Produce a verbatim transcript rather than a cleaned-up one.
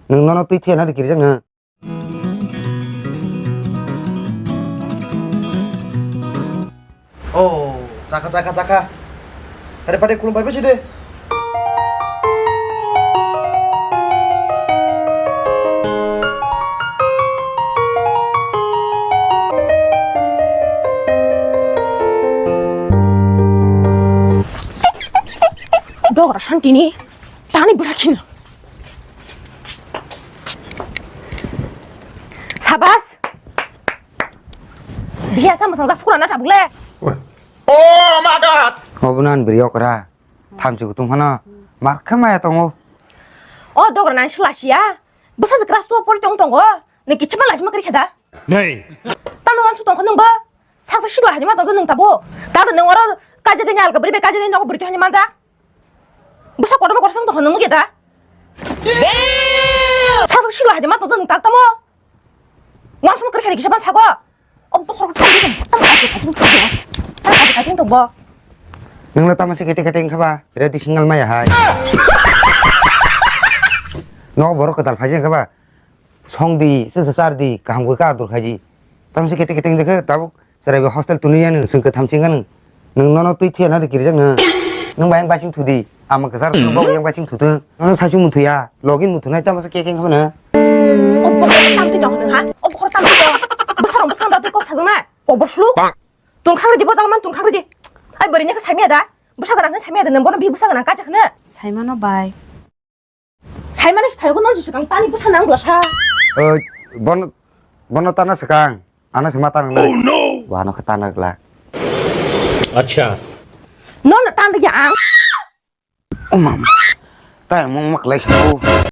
Nwng nono twi thuya na de kirijak no. Oh, chakha, chakha, chakha. Are pade khulum bai besi de. Dogra santini tani bwsa khino. Sabas. Biya sa masang sa sura na tabuk le. Oh my God! Obo nan bri okra. Thamchi kutung hana. Mar khe maya tongo. O dogra nang sila siya. Bwsa je class two pori tong tongo. Ne kichima lajima kri kheda. Nei. Tamo wansu tong khanung ba. Saksa sila hajima tong nung tabo. Ta nung oro kaje de nyal ka bri be kaje de nok bri to hajima ja. Bwsa kotorma kotor sang tongkha nung nugya da? Damn! Sak sak silo hai de ma tongsa nung tak tamo. Uansukma kwrwi khaidi kisa ban sago. O bokhorok tamo tamo tamo tamo tamo tamo tamo tamo tamo tamo. Nwng le tamo se kete kete wngkha ba ready single maya hai. Nogo borok kwtal phaijak wngkha ba. Song di, se se char di, kaham khe ka adur khaiji. Tamse kete kete wngjakhe tabuk chwrai bai hostel tuni ya nwng, chwng kwtham chingkha nwng. Nwng nono twi thuya na de kirijak nwng. Nwng bai yang basing thudi, ama kwchar bo yang basing thuthwng. Nono saichung muthuya, login muthunai tamase khe khe wngkha mano. O bokhorok tam twi tong nwng ha, o bokhorok tam twi tong. Bwsarok bwsang da twi kok sajak na, kok bo sluk. Tong khagridi bo jagman tong khagridi. Ai bwrwi ne khe saimaya da, bwsa gwnang khe saimaya da, nwng bono bi bwsa gwnang kaijak hwno. Saimano bai. Saimani se phaigo non se swkang tani bwsa nang bwsa. Oi, bono, bono tana swkang. Ano se ma tana nang. Oh no! Wano khe tana gla. Acha. Non tan ya ang. O mama. Tai mong mak lai kho.